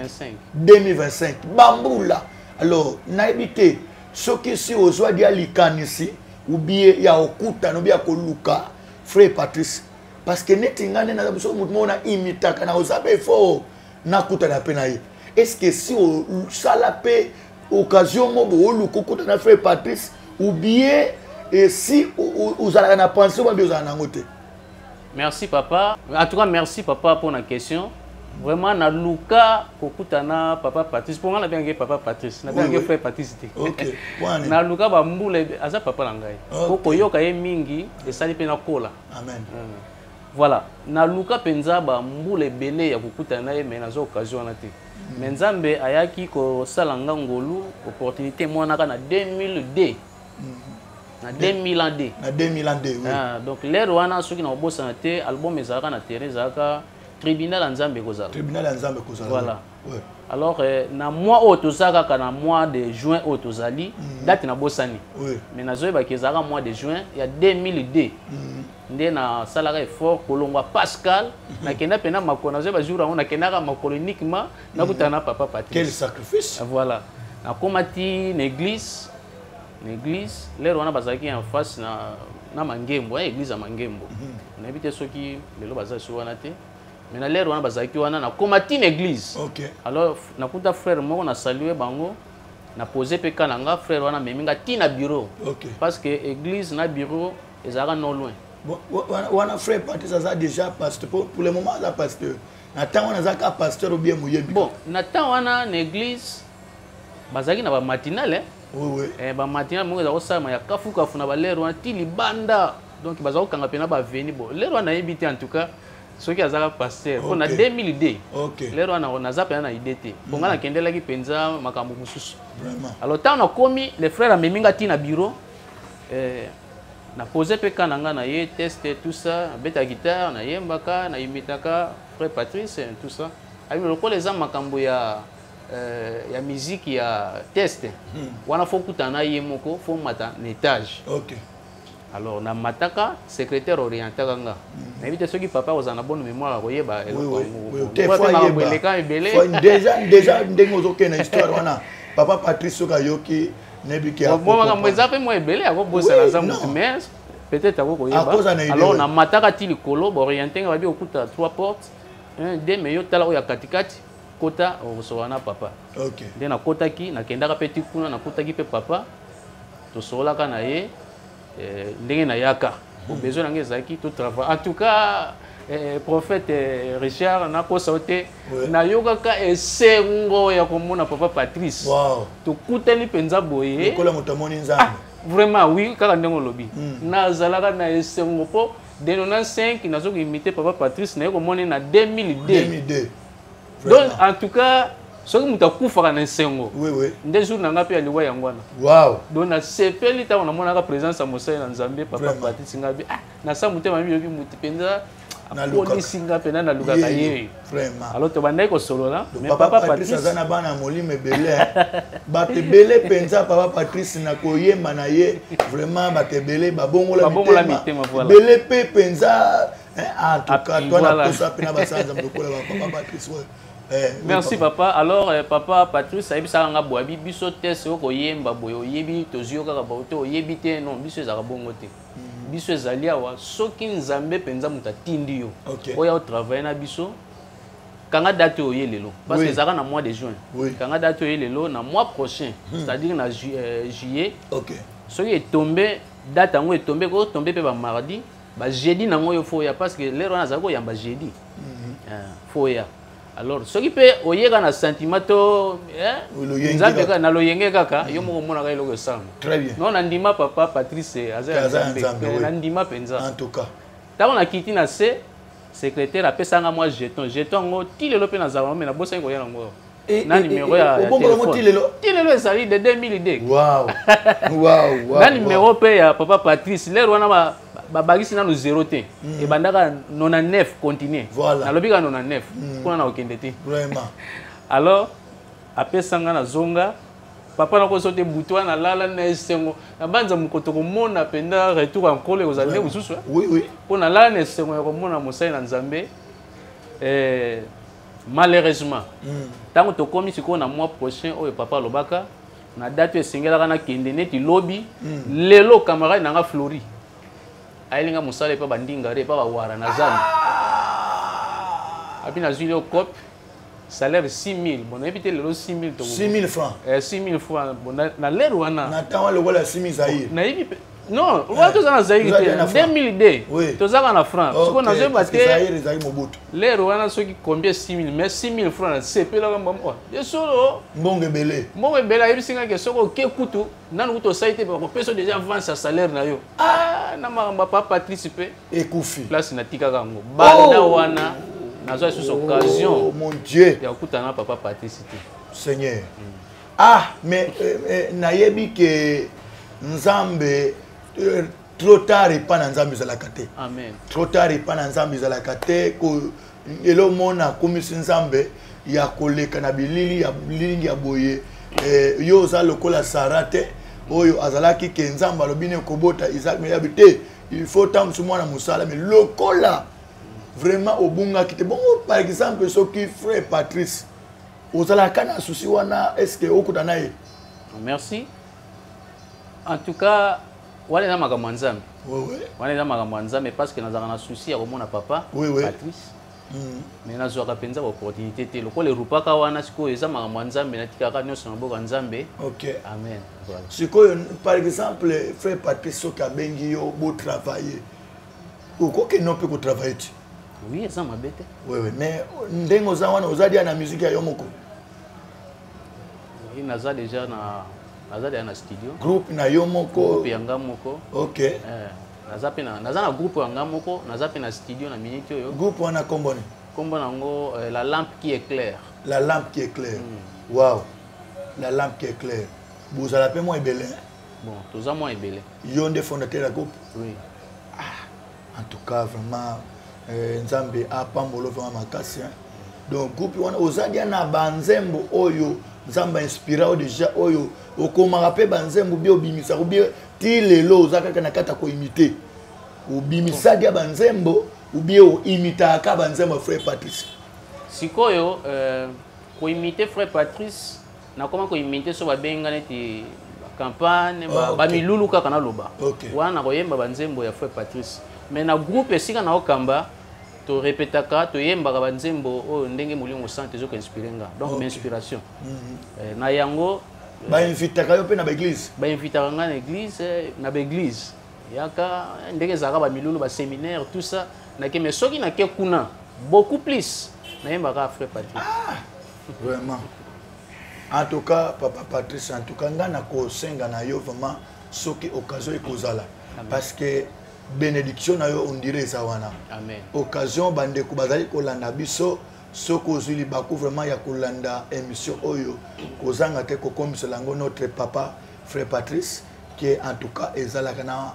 B: 2025 bambula. Alors nayebi te soki si ozwa dia likanisi ou bien ya okuta no bia koluka frère Patrice, parce que neti nga nde naza biso motu moko na imitaka na oza pe fort nakuta na pe na ye. Est-ce que si osala pe occasion moko oluka okuta na frère Patrice ou bien et si ozalaka na pensée ou bien ozalaka nango te?
A: Merci papa. En tout cas merci papa pour la question. Vraiment na luka kokutana papa Patrice, pour nga na bengi papa Patrice, na bengi frère Patrice te.
B: OK.
A: Na luka ba mbula aza papa na ngai. Ko koyoka ye mingi esali pe na kola.
B: Amen.
A: Voilà, na luka penza ba mbula ebele ya kokutana na ye, mais nazo occasion na te. Mais Nzambe ayaki ko sala nga ngolu opportunité mwana ka na 2002. Na 2002.
B: Na 2002, oui.
A: Ah, donc l'air wana soki na obosana te, album ezalaka na terrain, ezalaka tribunal ya Nzambe kozala.
B: Tribunal ya Nzambe kozala.
A: Voilà.
B: Ouais.
A: Alors na mois oyo tozaka kaka na mois de juin oyo tozali, date na bosani.
B: Oui.
A: Mais nazoyeba ke ezalaka mois de juin ya 2002. Nde na salaka effort kolongwa Pascal, nakenda pena makolo, nazoyeba jour yango nakendaka makolo uniquement, nakutana na papa Patrice.
B: Quel sacrifice.
A: Voilà. Nakomati na église, na église, l'air wana bazalaki en face na Mangembo, église ya Mangembo. Nayebi te soki lelo baza so wana te. Mais na l'air wana bazalaki wana, nakomati na église.
B: OK.
A: Alors nakuta frère moko na saluer bango, na poser pe ka nanga frère wana memi nga ti na bureau.
B: OK.
A: Parce que église na bureau ezalaka non loin.
B: Bon, wana frère Patrice aza déjà pasteur pour le moment aza pasteur. Na temps wana azaka pasteur ou bien moyebi.
A: Bon, na temps wana na église bazalaki na ba matinale, hein.
B: Oui, oui.
A: Ba matinale moko ezalaka kosala ya kafu kafu na ba l'air wana ti libanda. Donc bazalaka kokanga pena ba veni. Bon, l'air wana nayebi te en tout cas soki azalaka pasteur. Po na 2002.
B: OK.
A: L'air wana naza pena na idée te. Po nga nakendelaki penza makambo mosusu.
B: Vraiment.
A: Alors tant nakomi, les frères amemi nga ti na bureau, na posé pe ka na nga na ye test tout ça, beta guitare, na yembaka, na imitaka frère Patrice tout ça. Abi lokola eza makambo ya musique ya test. Wana faut kutana ye moko, faut mata na étage.
B: OK.
A: Alors na mataka secrétaire orientaka nga. Nayebi te soki papa ozala na bonne mémoire akoyeba
B: Oui,
A: eloko
B: oui,
A: yango.
B: oui.
A: Bon,
B: Te
A: po
B: fois
A: ate makambo
B: yeba.
A: eleka ebele.
B: Fois, déjà ndenge ozokende na histoire wana, papa Patrice soki ayoki, nayebi ke
A: Bon,
B: akoko
A: bon, makambo
B: comprendre.
A: eza pe mwa ebele, akobosana
B: Oui,
A: aza
B: non.
A: motu, mais peut-être akokoyeba.
B: Akoza na idée,
A: Alors,
B: oui.
A: na mataka ti likolo, ba orienté nga babi okuta 3 portes, 1, 2, mais yo tala oyo ya katikati, kota okosola na papa.
B: OK.
A: Nde nakotaki, nakendaka pe ti kuna, nakutaki pe papa, tosololaka na ye, ndenge nayaka. Bo besoin na ngai ezalaki to travail. En tout cas, prophète Richard nakosa yo te, nayokaka esengo ya komona papa Patrice.
B: Wow.
A: Tokutani mpenza boye.
B: Lokola moto amoni Nzambe.
A: Ah, vraiment oui, kaka ndenge olobi. Nazalaka na esengo po de 95 nazoki imiter papa Patrice, naye komona na 2002.
B: 2002.
A: Donc,
B: Vraiment.
A: en tout cas, Soki moto akufaka na esengo,
B: oui, oui.
A: Nde jour na nga mpe ya liwa yango wana.
B: Wow.
A: Donc nasepeli ntango namonaka présence ya mosali na Nzambe, papa Patrice. Nga bi, ah, nasa motema miyoki moto mpenza apolisi nga mpenza, nalukaka ye. Alors tobandaki kosolola.
B: Mais papa Patrice aza na bana molimo ebele, bato ebele mpenza. Papa Patrice, na koyemba na ye, vraiment bato ebele babongola
A: mitema
B: ebele mpe mpenza. En tout cas, toi na posa mpe na basala Nzambe lokola bapapa Patrice oyo.
A: Merci papa. Alors papa Patrice ayebisaka nga boye, abi biso te soki koyemba boye oyebi, tozwi yo kaka boye te, oyebi te. Non, biso ezalaka bongo te. Biso ezali awa, soki Nzambe mpenza moto atindi yo oya otravaille na biso, kanga date oyo oye lelo, parce que ezalaka na mois de juin. Kanga date oye lelo na mois prochain, c'est-à-dire na juillet. Soki etombe date yango, etombe, kotombe mpe bamardi, bajeudi nango oyo, faut oya, parce que lero wana azalaki koyamba jeudi. Faut oya. Alors soki mpe oyeka na sentiment to Nzambe kaka na loyenge kaka, yo moko omonaka eloko esalama. Non, nandima papa Patrice aza ya Nzambe, nandima mpenza.
B: En tout cas,
A: ntango nakiti na se, secrétaire apesanga mwa jeton. Jeton yango ti lelo mpe nazala, me nabosaki koya nango na numéro ya
B: téléphone.
A: Ti lelo ezali de 2002.
B: Wow.
A: Na numéro mpe ya papa Patrice, lere wana babakisi nanu 0 te, ebandaka 99, continue. Nalobi kaka 99, kuna na kokende te. Alors apesanga, nazonga. Papa, nakoso te, butu wana nalala na esengo, nabanza mokoto komona mpenza retour ya Nkolo ekozala nde mosusu, mpo nalala na esengo ya komona mosali na Nzambe. Malheureusement, ntango tokomi sikoyo na mois prochain oyo papa alobaka na date oyo esengelaka nakende neti lobi, lelo camarade na nga Flori ayelinga mosala epa bandingare, epa bawara na zando. Api nazwi yo cope, salaire 6000. Bon, nayebi te lelo 6000.
B: 6000 francs?
A: 6000 francs. Bon, na lere wana.
B: Na ntango lokola 6000 Zaire.
A: Nayebi, non, wana toza na Zaire te, 2002 tozaka na franc. Sikoyo nazoyeba te
B: Zaire ezali Mobutu.
A: Lere wana soki combien 6000, mais 6000 francs nasepelaka mbamo ye solo.
B: Mbongo ebele.
A: Mbongo ebele. Ayebisi nga ke soki oke kutu nanu kutu osali te, bakopesa déjà avance ya salaire na yo. Ah, na makambo ya papa Patrice mpe
B: Ekufi.
A: Place natikaka yango banda wana, nazwa lisusu occasion
B: Oh, mon Dieu,
A: ya kokutana na papa Patrice te.
B: Seigneur, ah, mais nayebi ke Nzambe, trop tard epa na Nzambe ezalaka te.
A: Amen.
B: Trop tard epa na Nzambe ezalaka te. Elomona akomisi Nzambe ya koleka na bilili ya bililingi ya boye. Yo oza lokola Sara te, oyo azalaki ke Nzambe alobi ne kobota Isaac, me yabi te, il faut ntango mosusu mwana mosala. Mais lokola vraiment obungaki te bongo, par exemple soki frère Patrice ozalaka na souci wana, est ce que okuta na ye?
A: Merci. En tout cas, wana eza makambo ya Nzambe. Wana eza makambo ya Nzambe, parce que nazalaka na souci ya komona papa Patrice, mais nazwaka mpenza baopportunité te lokola erupaka wana. Sikoyo eza makambo ya Nzambe, natikaka nyonso na maboko ya Nzambe. Amen, voilà.
B: Sikoyo, par exemple, frère Patrice soki abengi yo botravaille, okokende mpe kotravaille ti?
A: Oui, eza mabe te.
B: Oui, mais ndenge oza wana, oza dia na musique ya yo moko?
A: Oui, naza déjà na studio.
B: Groupe na yo moko?
A: Groupe ya nga moko.
B: Ok.
A: Naza mpe naza na groupe ya nga moko, naza mpe na studio na minute oyo.
B: Groupe wana kombo nini?
A: Kombo nango La Lampe qui éclaire.
B: La Lampe qui éclaire, wow, La Lampe qui éclaire. Bozala mpe mwa ebele?
A: Bon, toza mwa ebele.
B: Yo nde fondateur ya groupe?
A: Oui.
B: Ah, en tout cas vraiment, Nzambe apambolo vraiment makasi, hein? Donc groupe wana oza dia na banzembo oyo Nzambe ainspira oyo déjà, oyo okomaka mpe banzembo bie obimisaka bie ti lelo, oza kaka na kati ya koimite, obimisa dia banzembo ubie oimitaka banzembo ya frère Patrice?
A: Sikoyo koimite frère Patrice, nakoma koimite so babenga neti campagne, bamilulu kaka naloba wana, nakoyemba banzembo ya frère Patrice. Mais na groupe esika naokamba, torepetaka, toyembaka banzembo oyo ndenge Molimo Sante ezokoinspire nga, donc inspiration na yango.
B: Bainvitaka yo mpe na baeglise?
A: Bainvitaka nga na église, na baeglise yaka ndenge ezalaka, bamilulu, baséminaire, tout ça, nake. Mais soki nake kuna, beaucoup plus nayembaka frère Patrice.
B: Ah, vraiment, en tout cas papa Patrice, en tout cas nga nakosenga na yo vraiment, soki occasion ekozala, parce que bénédiction na yo, on dirait eza wana.
A: Amen.
B: Occasion, bandeko bazali kolanda biso. Soki ozwi libaku vraiment ya kolanda émission oyo, kozanga te kokomisela yango notre papa frère Patrice, que en tout cas ezalaka na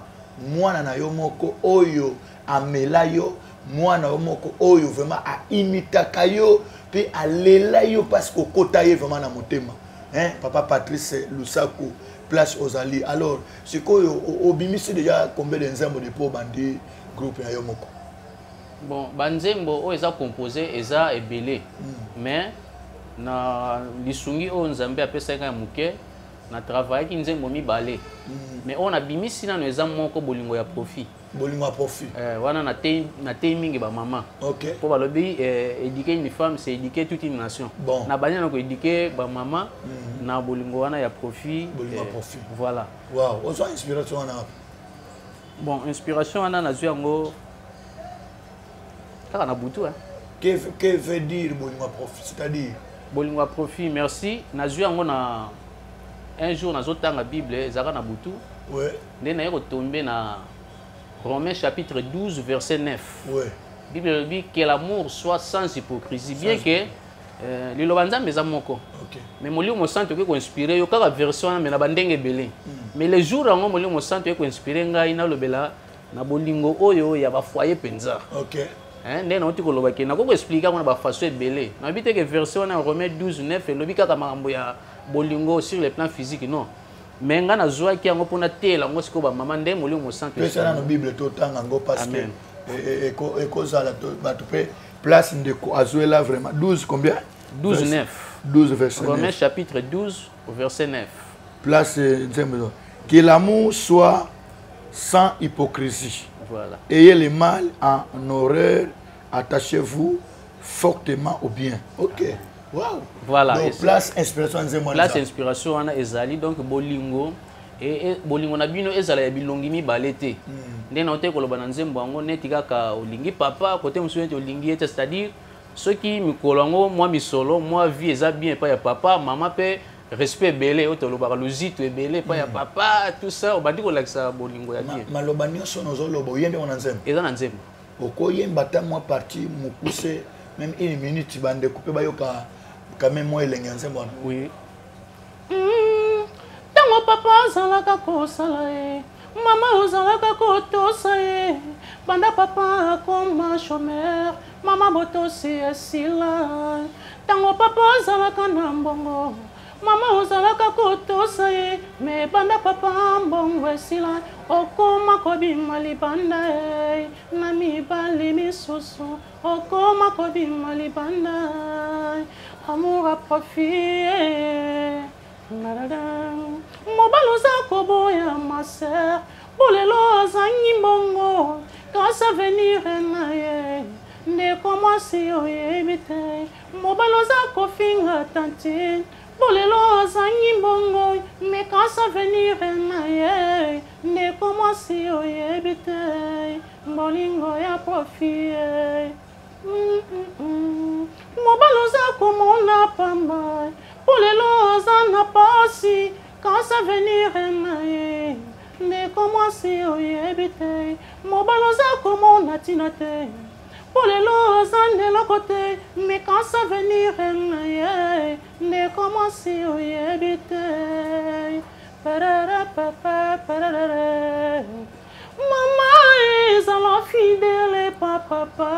B: mwana na yo moko oyo amela yo, mwana yo moko oyo vraiment aimitaka yo mpe alela yo parce que okota ye vraiment na motema, hein, papa Patrice Lusaku, place ozali. Alors sikoyo obimisi déjà combien de nzembo depuis obandi groupe na yo moko?
A: Bon, banzembo oyo eza composé eza ebele, mais na lisungi oyo Nzambe apesaki ngai ya moke, na travaillaki nzembo mibale, mais oyo nabimisi nano eza moko, Bolingo ya profit.
B: Bolingo ya profit.
A: Wana natei mingi bamama, mpo balobi éduquer une femme, c'est éduquer toute une nation.
B: Bon.
A: Na bandi na koéduquer bamama na bolingo wana ya profit.
B: Bolingo ya profit.
A: Voilà.
B: Wow, ozwa inspiration wana wapi?
A: Bon, inspiration wana nazwi yango kaka na butu, hein.
B: Que veut dire bolingo ya profit, c'est-à-dire?
A: Bolingo ya profit, merci, nazwi yango na un jour nazotanga Bible, ezalaka na butu, nde naye kotombe na Romains chapitre 12 verset 9. Bible elobi que l'amour soit sans hypocrisie, bien que liloba Nzambe eza moko, mais Molimo Mosantu okoki koinspire yo kaka version wana, mais na bandenge ebele. Mais le jour yango, Molimo Mosantu okoki koinspire ngai nalobela na bolingo oyo ya bafoyer mpenza. Hein, nde nauti koloba ke nakoki koexplike yango na bafaçon ebele. Nayebi te ke verset wana ya Romain 12 9 elobi kaka makambo ya bolingo sur le plan physique, non, mais ngai nazwaki yango mpona teyela yango sikoyo bamama, nde Molimo Mosantu.
B: Pesa nano Bible, totanga yango, parce que
A: Amen.
B: Ekozala bato mpe place ndeko azwela vraiment 12 combien?
A: 12 9.
B: 12 verset
A: Romains
B: 9.
A: Chapitre 12 au verset 9.
B: Place nzembo, que l'amour soit sans hypocrisie.
A: Voilà.
B: Ayez le mal en horreur, attachez-vous fortement au bien. Ok, wow.
A: Voilà.
B: Donc place inspiration nzembo wana
A: place
B: eza.
A: Inspiration wana ezali donc bolingo bolingo na bino ezala ya bilongi mibale te. Nde na ote koloba na nzembo yango, neti kaka olingi papa kote mosusu, neti olingi ye te, c'est-à-dire soki mikolo yango mwa misolo, mwa vie eza bien epai ya papa, mama mpe respect ebele, oyo tolobaka luzito ebele epai ya papa, tout ça, obandi kolakisa bolingo ya bien.
B: Maloba nyonso nozoloba, oyembi yango na nzembo?
A: Eza na nzembo.
B: Okoyemba ata mwa partie mokuse, même une minute, bandeko mpe bayoka quand même mwa elenge ya nzembo wana.
A: Oui. Ntango papa azalaka kosala ye, mama ozalaka kotosa ye. Banda papa akoma chômeur, mama botosi esila. Ntango papa azalaka na mbongo, mama ozalaka kotosa ye, me banda papa mbongo esila, okoma kobima libanda ye na mibali misusu, okoma kobima libanda. Amour ya profit. Mobali oza koboya ma sœur, bolelo azangi mbongo, kasi avenir na ye, ndeko mwasi, oyebi te. Mobali oza kofinga tantine, bolelo azangi mbongo, me kasi avenir na ye, ndeko mwasi, oyebi te. Bolingo ya profit. Mobali oza komona pamba, mpo lelo aza na pasi, kasi avenir na ye, ndeko mwasi, oyebi te. Mobali oza komona ntina te, mpo lelo aza na eloko te, me kasi avenir na ye, ndeko mwasi, oyebi te. Pararapapa, pararara. Mama ezala fidèle pa papa,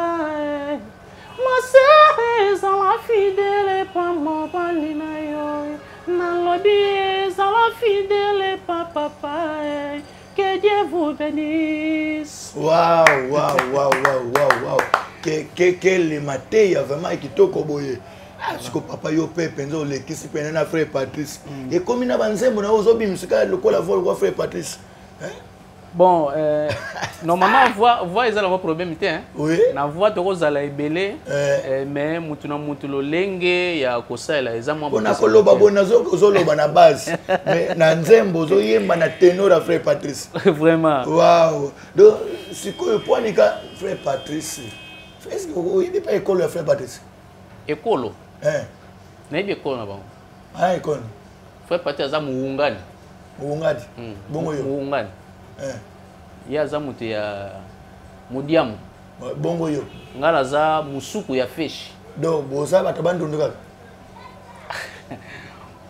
A: ma sœur ezala fidèle pa mobali na yo. Nalobi ezala fidèle pa papa. Que Dieu vous bénisse.
B: Waouh, waouh, waouh, waouh, waouh, waouh. Quel mateya vraiment kitoko boye. Ah, siko papa, yo mpe mpenza olekisi pene na frère Patrice. Ekomi na banzembo na yo ozobimisa kaka lokola voix lokola frère Patrice. Hein?
A: Bon, normalement voix eza nango problème te, hein?
B: Oui.
A: Na voix tokozala ebele, mais mutu na mutu lolenge ya kosalela eza mwa
B: mpona
A: bokeseni
B: koloba
A: te.
B: boye ozoloba na base, mais na nzembo ozoyemba na ténor ya frère Patrice.
A: Vraiment.
B: Wow. Donc sikoyo poanika frère Patrice, est ce que oyebi mpe ekolo ya frère Patrice?
A: Ekolo?
B: Eh.
A: Nayebi ekolo na bango.
B: Ah, ekolo.
A: Frère Patrice aza Muungani.
B: Muungani. Bongo yo?
A: Muungani.
B: Eh.
A: Ye aza moto ya Modiamu.
B: Bongo yo?
A: Ngai naza mosuku ya Feshi.
B: Donc boza bato bandundu kaka.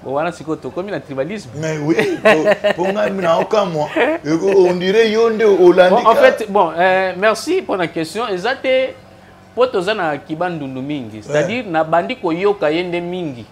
A: Bon, wana sikoyo tokomi na tribalisme.
B: Mais oui, mpo ngai naokamwa, on dirait yo nde olandi.
A: Bon, en fait, bon, merci mpo na question. Eza te mpo toza na kibandundu mingi, c'est-à-dire nabandi koyoka ye nde mingi,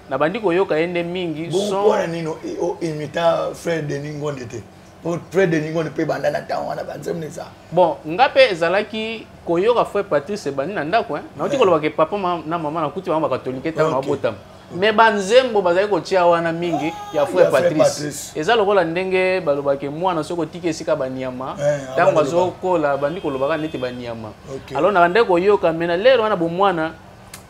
A: nabandi koyoka ye nde mingi.
B: Bon, mpona nini oimita frère Denis Ngonde te? Po frère Denis Ngonde mpe banda na ntango wana banzembo eza.
A: Bon, nga mpe ezalaki koyoka frère Patrice ebandi na ndako. Nauti koloba ke papa na mama nakuti bango bakatolike ntango nabotama, mais banzembo bazali kotia wana mingi ya frère Patrice. Eza lokola ndenge balobaki, mwana soki otiki esika banyama, ntango azokola bandi kolobaka neti banyama. Alors na ndenge koyoka, mais na lelo wana bomwana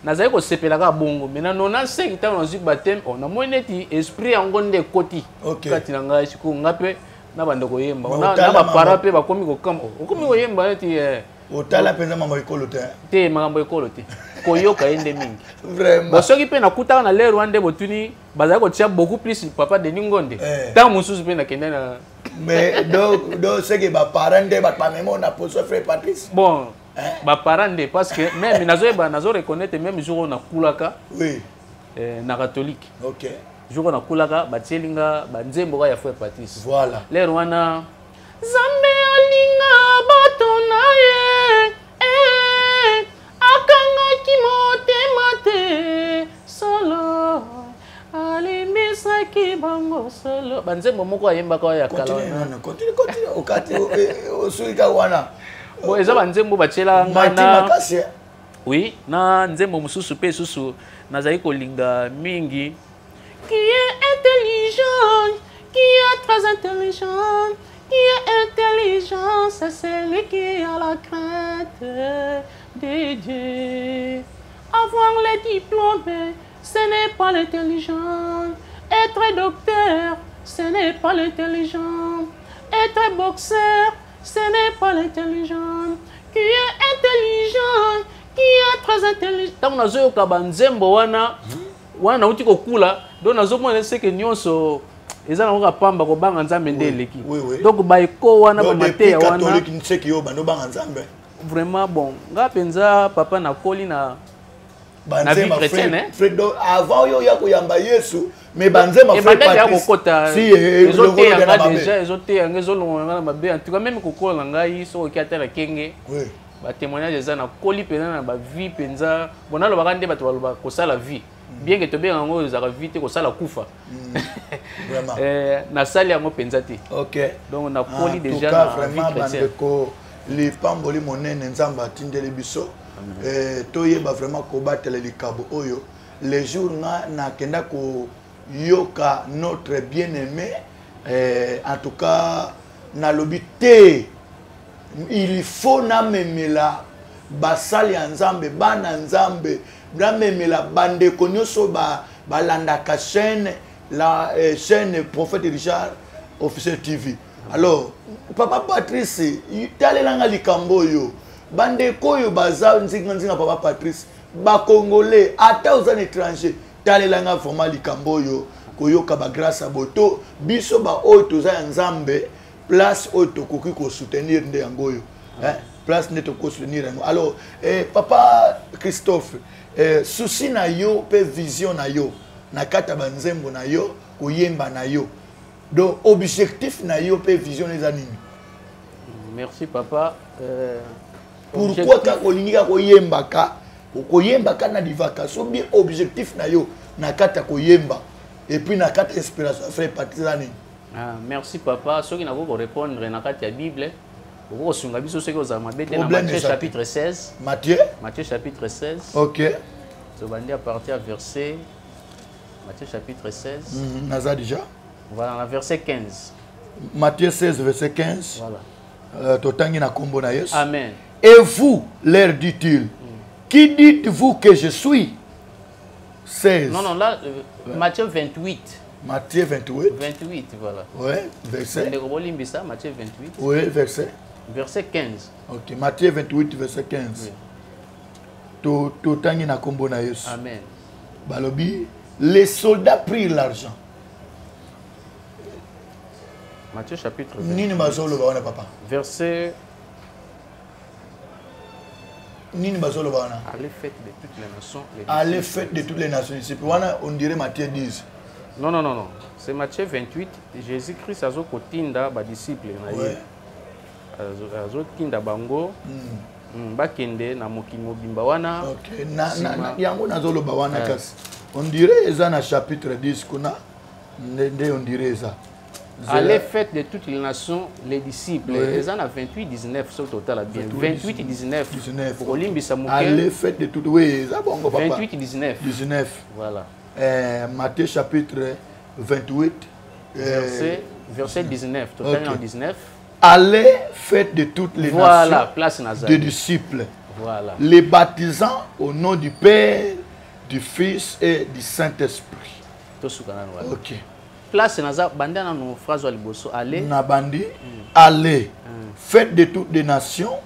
A: nazali kosepela kaka bongo. Mais na 95, ntango nazwi baptême, oh, namoni neti esprit yango nde ekoti kati na ngai. Sikoyo nga mpe na banda koyemba, na bapara mpe bakomi kokamba, okomi koyemba neti
B: Otala mpenza makambo ekolo te.
A: Te, makambo ekolo te, koyoka ye nde mingi.
B: Vraiment.
A: Bon, soki mpe nakutaka na lere wana nde botuni, bazali kotia beaucoup plus papa Denis Ngonde, ntango mosusu mpe nakende na
B: Mais donc c'est que baparent nde bato bamema na poso frère Patrice.
A: Bon, baparent nde, parce que même nazoyeba, nazo reconnaître, même jour oyo nakulaka na catholique, jour oyo nakulaka, batieli nga banzembo kaka ya frère Patrice. Lere wana, Nzambe alinga bato na ye, eh, akangaki motema te, solo alimbisaki bango, solo banzembo moko ayembaka oyo ya kala.
B: Continue, continue, okati osuki wana.
A: Bon, eza banzembo batielaka nga na
B: makasi.
A: Oui, na nzembo mosusu mpe susu nazali kolinga mingi: qui est intelligent, qui est très intelligent, qui est intelligent, c'est celui qui a la crainte de Dieu. Avoir les diplômes, ce n'est pas l'intelligent. Être docteur, ce n'est pas l'intelligent. Être boxeur, ce n'est pas l'intelligent. Qui est intelligent, qui est très intelligent. Ntango nazoyoka banzembo wana wana, nauti kokula, donc nazomona seke nyonso eza nango kaka pamba, kobanga Nzambe nde eleki. Donc baeko wana, bamateya wana.
B: Seki yo bando banga Nzambe.
A: Vraiment, bon, nga mpenza, papa, nakoli na vie chrétienne.
B: Avant oyo ya koyamba Yesu, mais banzemba.
A: Ebandaki ya kokota, ezoteya nga déjà, ezoteya nga, ezolongola nga na mabe. En tout cas, même kokola na ngai, soki oki ata na kenge, batémoignage eza, nakoli mpenza na bavie mpenza. Bon, nalobaka nde bato balobaka kosala vie, bien ke tobenga yango ezalaka vie te, kosala kufa. Nasali yango mpenza te. Donc nakoli déjà na vie chrétienne.
B: Bandeko, lipamboli monene Nzambe atindeli biso, toyeba vraiment kobatela likabo oyo. Le jour nga nakenda koyoka notre bien-aimé, en tout cas nalobi te, il faut namemela basali ya Nzambe, bana Nzambe, namemela bandeko nyonso balandaka chaîne, la chaîne Prophète Richard Officiel TV. Alors papa Patrice, talelanga likambo oyo. Bandeko oyo baza nzinga nzinga papa Patrice, bacongolais, ata oza na étranger, talelanga vraiment likambo oyo. Koyoka bagrâce ya boye, to biso baoyo toza ya Nzambe, place oyo tokoki kosoutenir nde yango oyo, place nde tokoki kosoutenir yango. Alors papa Christophe, souci na yo mpe vision na yo na kati ya banzembo na yo, koyemba na yo, donc objectif na yo mpe vision eza nini?
A: Merci, papa.
B: Pourquoi kaka olingi kaka koyembaka, koyembaka na divagation bien? Objectif na yo na kati ya koyemba et puis na kati ya inspiration ya frère Patrice eza nini?
A: Ah, merci papa. Soki nakoki korépondre na kati ya Bible, okoki kosunga biso soki ozala mabe te, na Matthieu chapitre 16.
B: Matthieu.
A: Matthieu chapitre 16. Tobandi à partir ya verset, Matthieu chapitre 16.
B: Naza déjà.
A: Voilà, na verset 15.
B: Matthieu 16 verset 15.
A: Voilà.
B: Totangi na kombo na Yesu.
A: Amen.
B: Et vous, leur dit-il, qui dites-vous que je suis? 16.
A: Non, non, là, Matthieu 28.
B: Matthieu 28.
A: 28, voilà.
B: Ouais, verset.
A: Ndeko bolimbisa, Matthieu 28.
B: Oui, verset.
A: Verset 15.
B: Ok, Matthieu 28, verset 15.
A: Oui.
B: Totangi na kombo na Yesu.
A: Amen.
B: Balobi, les soldats prirent l'argent.
A: Matthieu chapitre
B: 28. Nini bazoloba wana, papa?
A: Verset.
B: Nini bazoloba wana?
A: Allez, faites de toutes les nations les
B: Allez,
A: disciples.
B: Faites de toutes les nations disciples wana, on dirait Matthieu 10.
A: Non, non, non, non, c'est Matthieu 28. Jésus Christ azokotinda badisciple na ye. Azotinda bango bakende na mokili mobimba wana.
B: Ok, yango nazoloba wana. Kasi on dirait eza na chapitre 10 kuna nde on dirait eza.
A: Allez, faites de toutes les nations les disciples. Eza na 28 19, soki totala bien, 28 19.
B: 19.
A: Okolimbisa moke.
B: Allez, faites de toutes, oui, eza bongo, papa.
A: 28 19.
B: 19.
A: Voilà.
B: Matthieu chapitre 28.
A: Verset 19, totali. Na 19.
B: Allez, faites de toutes les nations
A: Place
B: des
A: nazali.
B: disciples, les baptisant au nom du Père, du Fils et du Saint-Esprit.
A: Tosuka nano wana.
B: Ok.
A: Place naza, banda nano phrase ya liboso, allez.
B: Nabandi. Allez, faites de toutes les nations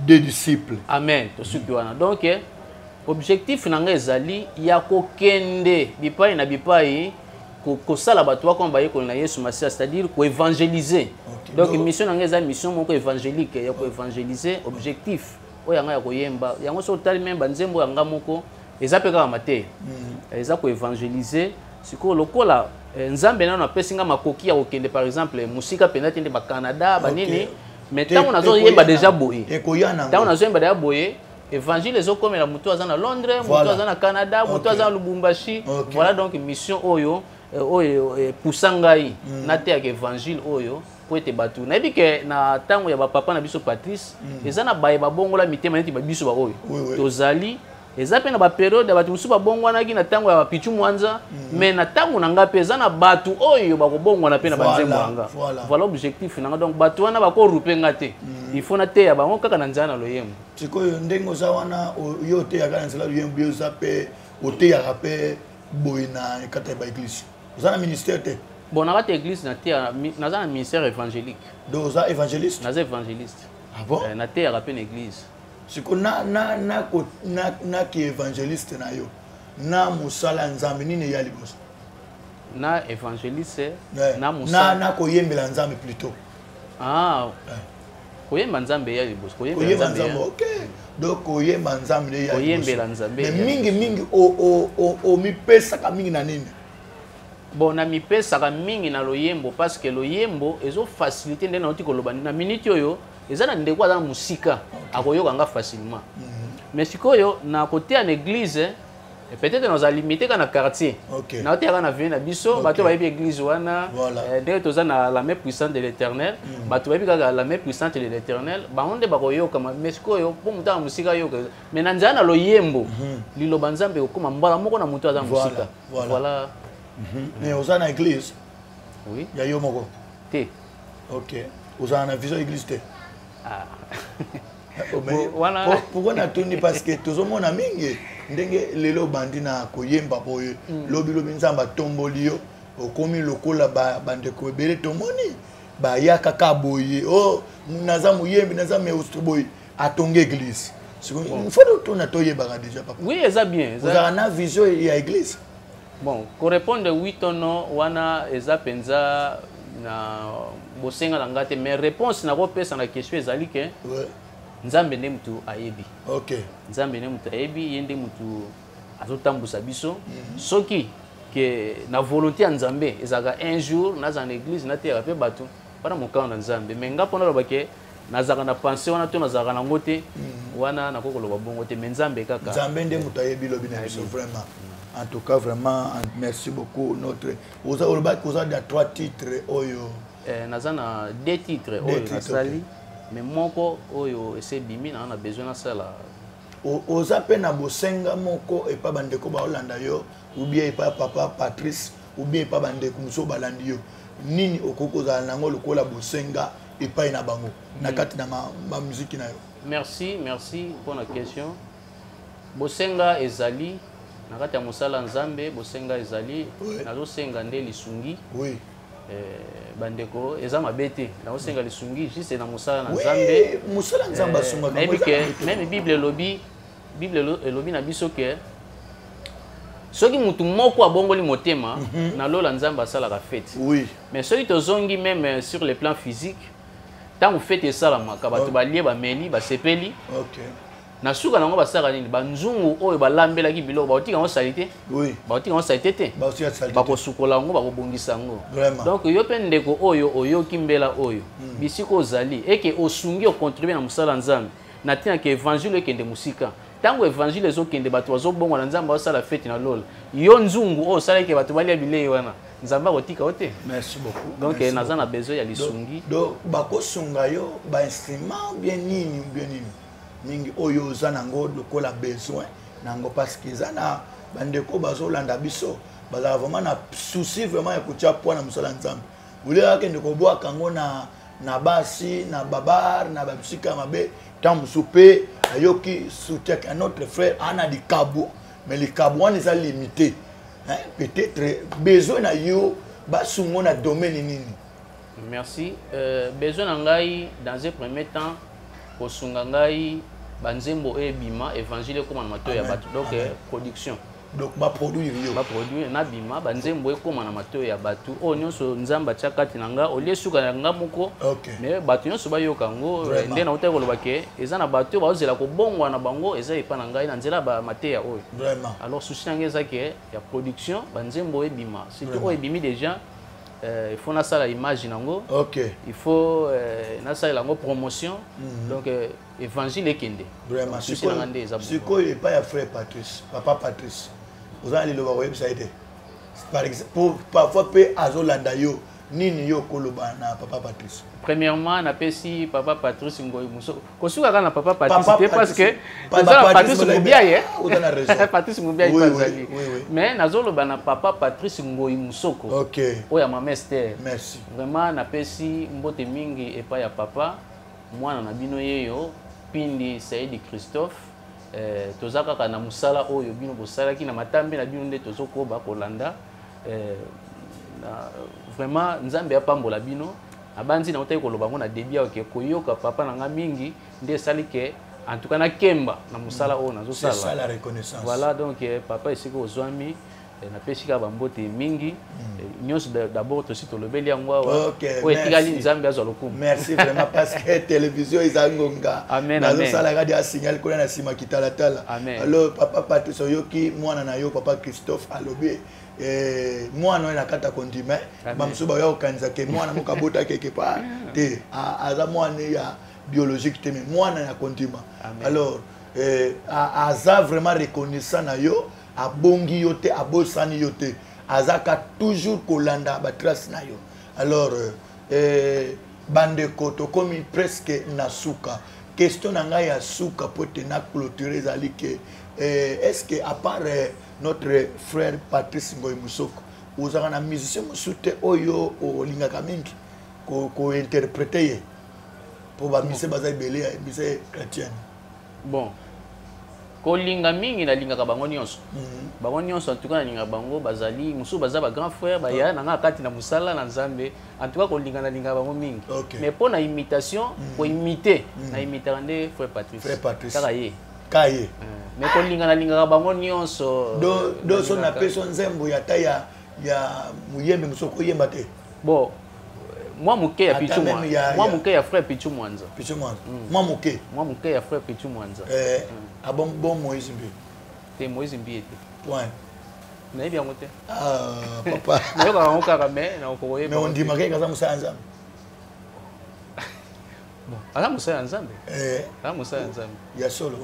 B: des disciples.
A: Amen, tosuki wana. Donc objectif na ngai ezali ya kokende bipai na bipai, kosala bato bakoma bayekoli na Yesu Masiya, c'est-à-dire koévangéliser. Donc mission na ngai eza mission moko évangélique ya koévangéliser. Objectif oyo ya ngai ya koyemba yango, soki otali même banzembo ya nga moko, eza mpe kaka mateya, eza koévangéliser. Sikoyo lokola Nzambe nano apesi nga makoki ya kokende, par exemple, mosika mpenza te nde bacanada, banini, mais ntango nazoyemba déjà boye,
B: Ekoya nango.
A: ntango nazoyemba deja boye, évangile ezokomela moto aza na Londres, moto aza na Canada, moto aza na Lubumbashi. Voilà, donc mission oyo oyo epusa ngai nateyaka évangile oyo po ete bato, nayebi ke na ntango ya bapapa na biso Patrice, eza na baye babongola mitema neti babiso baoyo tozali. Eza mpe na bapériode ya bato mosusu babongwanaki na ntango ya bapichu mwanza, mais na ntango na nga mpe eza na bato oyo bakobongwana mpe na banzembo ya nga. Voilà objectif na nga. Donc bato wana bakorupe nga te, il faut nateya bango kaka na nzela na loyembo.
B: Sikoyo ndenge oza wana, yo oteyaka na nzela loyembo, yo oza mpe, oteyaka mpe boye na kati ya baéglise? Oza na ministère te?
A: Bon, na kati ya église nateya, naza na ministère évangélique.
B: Donc oza évangéliste?
A: Naza évangéliste.
B: Ah bon?
A: Nateyaka mpe na église.
B: Siko na ki évangéliste na yo na mosala ya Nzambe, nini eya liboso?
A: Na évangéliste na mosala?
B: Na koyembela Nzambe plutôt.
A: Ah, koyemba Nzambe eya liboso. Koyembela
B: Koyemba
A: Nzambe.
B: Nzambe, ok. Donc koyemba Nzambe nde eya liboso.
A: Koyembela Nzambe
B: Mais
A: eya
B: mingi
A: liboso.
B: mingi omipesaka mingi na nini?
A: Bon, namipesaka mingi na loyembo parce que loyembo ezofacilité nde nauti koloba. Na minute oyo eza na ndeko aza na mosika, akoyoka nga facilement. Mais sikoyo na koteya na église, peut-être naza limité kaka na quartier. Naoteyaka na vie na biso, bato bayebi église wana. Ndenge toza na La Main Puissante de l'Éternel, bato bayebi kaka La Main Puissante de l'Éternel, bango nde bakoyokama. Mais sikoyo mpo moto aza mosika ayoka, mais na nzela na loyembo, liloba Nzambe ekokóma mbala moko na moto aza mosika. Voilà.
B: Mais oza na église?
A: Oui.
B: Ya yo moko?
A: Te.
B: Ok, ozala na vision église te?
A: Ah.
B: Oh, mais
A: Bon, wana-
B: pourquoi natuni? Parce que tozomona mingi ndenge lelo obandi na koyemba boye, lobi lobi Nzambe atomboli yo, okomi lokola bandeko ebele tomoni baya kaka boye: "O naza moyembi, naza maestro boye", atongi église. Faut totuna, toyebaka déjà, papa.
A: Oui, eza bien,
B: Ozalaka na vision ya église?
A: Bon, korépondre oui to non wana eza mpenza na bosenga na nga te, mais réponse nakopesa na question ezali ke Nzambe nde mutu ayebi. Nzambe nde mutu ayebi, ye nde mutu azotambusa biso. Soki ke na volonté ya Nzambe ezalaka un jour nazala na église, nateyaka mpe bato wana, mokano na Nzambe. Mais nga mpona loba ke nazalaka na pensée wana to nazalaka nango te wana, nakoki koloba bongo te, mais Nzambe kaka.
B: Nzambe nde moto ayebi lobi na biso. Vraiment, en tout cas, vraiment merci beaucoup. Notre oza, olobaki oza na trois titres oyo?
A: Naza na deux titres
B: Deux
A: oyo
B: titres,
A: nasali, mais moko oyo ese ebimi, naa na besoin nasala.
B: Oza mpe na bosenga moko epa bandeko baolanda yo, ou bien epa papa Patrice, ou bien epa bandeko mosusu balandi yo? Nini okoki kozala nango lokola bosenga epai na bango na kati na bamuziki na yo?
A: Merci, merci mpona question. Bosenga ezali na kati ya mosala Nzambe, bosenga ezali nazosenga nde lisungi. Bandeko, eza mabe te, nazosenga lisungi juste na mosala na Nzambe.
B: Mosala Nzambe asungaka.
A: Nayebi
B: Eza
A: ke
B: mabe te.
A: Même Bible elobi, Bible elobi na biso ke soki mutu moko abongoli motema, na lola Nzambe asalaka fete. Mais soki tozongi même sur le plan physique, ntango fete esalamaka, bato balie, bameli, basepeli. Na suka nango basalaka nini? Banzungu oyo balambelaki biloko bakotika yango salite,
B: Oui.
A: bakotika yango salite te,
B: Baosia salite.
A: Bakosukola yango, bakobongisa yango.
B: Vraiment.
A: Donc yo mpe ndeko oyo oyoki mbela oyo, bisika ozali eke osungi, ocontribue na mosala ya Nzambe na ntina ke évangile ekende mosika. Ntango évangile ezokende, bato bazobongwa na Nzambe, bazosala feti na lola. Yo nzungu oyo osalaki bato balia bilei wana, Nzambe akotika yo te.
B: Merci beaucoup.
A: Donc
B: Merci
A: naza na
B: beaucoup.
A: besoin ya lisungi.
B: Donc bakosunga yo bainstrument bien nini, bien nini mingi oyo oza nango lokola besoin nango, parce que eza na bandeko bazolanda biso, bazala vraiment na souci vraiment ya kotia poids na mosala ya Nzambe. Olie akende kobwaka yango na basi, na babar, na babisika ya mabe. Ntango mosusu mpe ayoki soutien ka notre frère ana likabo, mais likabo wana eza limité, hein? Peut-être besoin na yo basungo na domaine nini?
A: Merci. Besoin na ngai, dans un premier temps, kosunga ngai banzembo oyo ebima, évangile ekóma na matoyi ya
B: Amen.
A: bato. Donc
B: Amen.
A: production.
B: Donc baproduire yo.
A: Baproduire, nabima banzembo ekóma na matoyi ya bato oyo nyonso Nzambe atia kati na nga, olie suka na nga moko, mais bato nyonso bayoka yango.
B: Vraiment.
A: Nde nautaki koloba ke eza na bato oyo bazozela kobongwa na bango, eza epa na ngai na nzela ya bamateya oyo. Alors souci na ngai eza ke ya production, banzembo oyo ebima, surtout oyo ebimi déjà, il faut nasala image nango, il faut nasalela yango promotion, donc évangile ekende.
B: Vraiment.
A: Souci na ngai nde eza bongo.
B: Sikoyo epai ya frère Patrice, papa Patrice, oza na liloba koyebisa ye te? Par exemple, parfois mpe azolanda yo, nini yo koloba na papa Patrice?
A: Premièrement, napesi papa Patrice Ngoi Muso, kosuka kaka na papa Patrice
B: Papa
A: te, parce que
B: Patrice. Papa
A: toza na
B: Patrice
A: Patrice
B: Molai-
A: Mubiaye.
B: Ah, oza na raison.
A: Patrice Mubiaye
B: Oui,
A: mpe
B: oui,
A: azali.
B: oui.
A: Mais nazoloba na papa Patrice Ngoi Musoko oyo ya mama Ester.
B: Merci.
A: Vraiment napesi mbote mingi epai ya papa. Mwana na bino yeyo, Pindi Saidi Christophe. Toza kaka na mosala oyo bino bosalaki na matambe na bino nde tozokoba kolanda. Vraiment Nzambe apambola bino. Abandi na otaki koloba ngo na début awa ke koyoka papa na nga mingi nde esali ke en tout cas nakemba na mosala oyo
B: C'est ça
A: nazosala.
B: la reconnaissance.
A: Voilà, donc papa, esika ozwami, napesi kaka bambote mingi. Nyonso d'abord tosi tolobeli yango awa. Oyo etikali,
B: Merci.
A: Nzambe azwa lokumu.
B: Merci vraiment, parce que télévision eza ngonga.
A: Amen.
B: Nazosalaka dia signal kuna na nsima kitalatala.
A: Amen.
B: Alors papa Patrice, oyoki mwana na yo papa Christophe alobi, mwana oyo na kati ya kondima.
A: Amen.
B: Bamosusu baoya kokanisa ke mwana moko abota quelque part te. Aza mwana ya biologique te, mais mwana ya kondima.
A: Amen.
B: Alors aza vraiment reconnaissant na yo, abongi yo te, abosani yo te, azaka toujours kolanda batrace na yo. Alors bandeko, tokomi presque na suka. Question na ngai ya suka po ete na clôture ezali ke est ce que à part notre frère Patrice Ngoi Musoko, ozalaka na musicien mosusu te oyo olingaka mingi kointerprete ye? Mpo bamusicien baza ebele ya musicien chrétienne.
A: Bon, kolinga mingi, nalingaka bango nyonso, bango nyonso en tout cas nalingaka bango. Bazali mosusu baza ba grand frère, baya na nga kati na mosala na Nzambe. En tout cas kolinga, nalingaka bango mingi. Mais mpo na imitation, koimite, naimitaka nde frère Patrice.
B: Frère Patrice.
A: Kaka ye.
B: Ka ye.
A: Mais kolinga, nalingaka bango nyonso.
B: Do so
A: Nalingaka.
B: Napesi yo nzembo ya ta ya moyembe mosusu, okoyemba te?
A: Bon, mwa moke ya
B: Ata
A: Pichu.
B: même
A: Mwa moke ya frère Pichu Mwanza.
B: Pichu Mwanza, mwa moke.
A: Mwa moke ya frère Pichu Mwanza.
B: Ah bon, bon, Moïse Mbiye?
A: Te, Moïse Mbiye te.
B: Point.
A: Nayebi yango te.
B: Ah, papa.
A: Nayokaka yango kaka, mais nakokoyeba.
B: Mais ondimaka ye kaza mosala ya Nzambe?
A: Bon, aza mosala ya Nzambe.
B: Eh,
A: aza mosala ya Nzambe.
B: Ya solo.